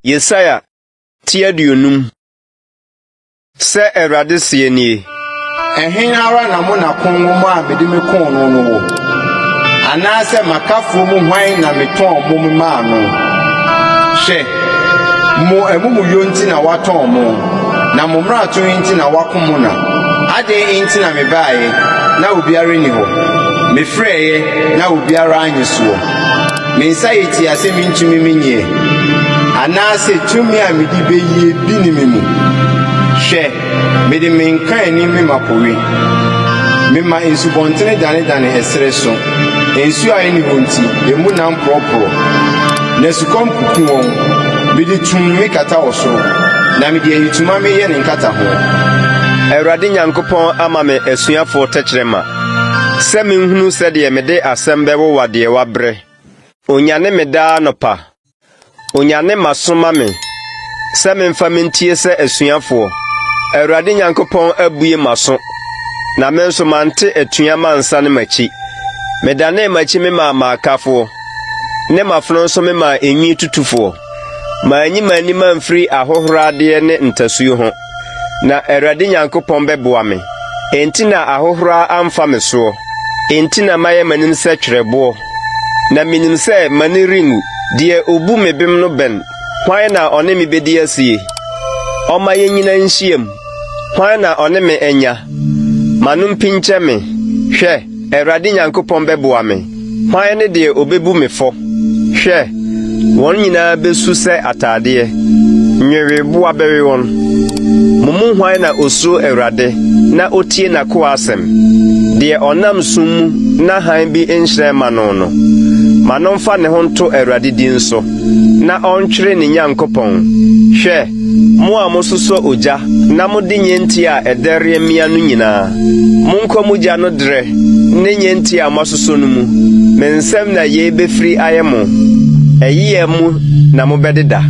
Yesaia ti 50. Sɛ Awurade seɛ nie. Ɛhe ara na mo na ko nwoma a mede me koo no no wɔ? Anaasɛ m'akafoɔ mu hwan na metɔn mo memaa no? Hwɛ, mo amumuyɔ nti na wɔatɔn mo, na mo mmarato nti na wɔako mo na. Adɛn nti na mebaeɛ, na obiara nni hɔ? Mefrɛeɛ, na obiara annye soɔ. Me nsa yɛ tia sɛ mintumi menyɛ, anaasɛ tumi a mede beyie bi ne me mu. Hwɛ, mede me nkaanim mema po we. Mema nsubɔntene danedane ɛserɛ so. Nsuo a ɛnni hɔ nti, emu nam porɔporɔ, na sukɔm kuku wɔn. Mede tumm mekata ɔsoro, na mede ayitoma meyɛ ne nkataho. Awurade Nyankopɔn ama me asuafoɔ tɛkyerɛma. Sɛ menhunu sɛdeɛ mede asɛm bɛwowa deɛ wabrɛ. Onyane me daa anɔpa, onyane m'aso ma me, sɛ memfa mentie sɛ asuafoɔ. Awurade Nyankopɔn abue m'aso, na me nso mante atua mansane m'akyi. Medanee m'akyi memaa m'akafoɔ, ne m'afono nso memaa enwi tutufoɔ. Manyi m'anim amfiri ahohoradeɛ ne ntasuo ho. Na Awurade Nyankopɔn bɛboa me. Enti na ahohora amfa me soɔ. Enti na mayɛ m'anim sɛ twerɛboɔ. Na menim sɛ m'ani renwu. Deɛ ɔbu me bem no bɛn. Hwan na ɔne me bɛdi asie? Ɔmma yɛnnyina nhyiam. Hwan na ɔne me anya? Ma no mpinkyɛ me. Hwɛ! Awurade Nyankopɔn bɛboa me. Hwan ne deɛ ɔbɛbu me fɔ? Hwɛ, wɔn nyinaa bɛsu sɛ ataadeɛ, nweweboa bɛwe wɔn. Mo mu hwan na ɔsuro Awurade na ɔtie n'akoa asɛm? Deɛ ɔnam sum mu na hann bi nhyerɛn mma no no, ma no mfa ne ho nto Awurade din so, na ɔntwere ne Nyankopɔn. Hwɛ! Mo a mososɔ ogya na mode nnyentia a ɛdɛreɛ mia no nyinaa, monkɔ mo gya no derɛ ne nnyentia a moasosɔ no mu. Me nsam na yei bɛfiri ayɛ mo, ɛyea mu na mobɛdeda.